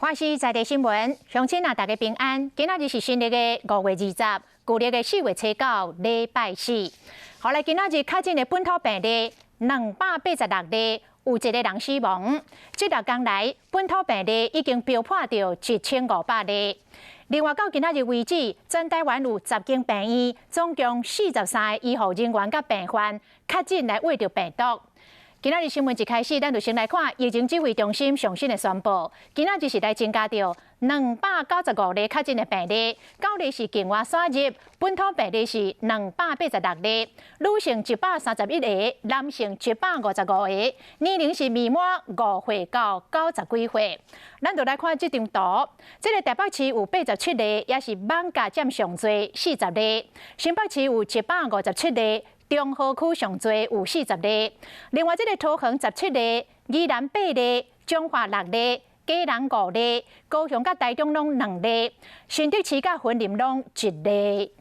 華視在地新聞，鄉親啊，大家平安。今仔日是新曆的5月20，舊曆的4月初九，禮拜四。好來，今仔日確診的本土病例286例，有一個人死亡。這6工來，本土病例已經飆破著1500例。另外，到今仔日為止，全台灣有10間病院，總共43個醫護人員佮病患確診來秽著病毒。今仔日新聞一開始，咱就先來看疫情指揮中心上新的宣布。今仔日是來增加著295例確診的病例，九例是境外輸入，本土病例是286例，女性131個，男性155個，年齡是未滿5歲到90幾歲。咱就來看這張圖，這个台北市有87例，也是艋舺佔上濟40例，新北市有157例。中和區上濟有40例，另外這个桃園17例，宜蘭8例，彰化6例，基隆5例，高雄佮台中攏2例，新竹市佮雲林攏1例。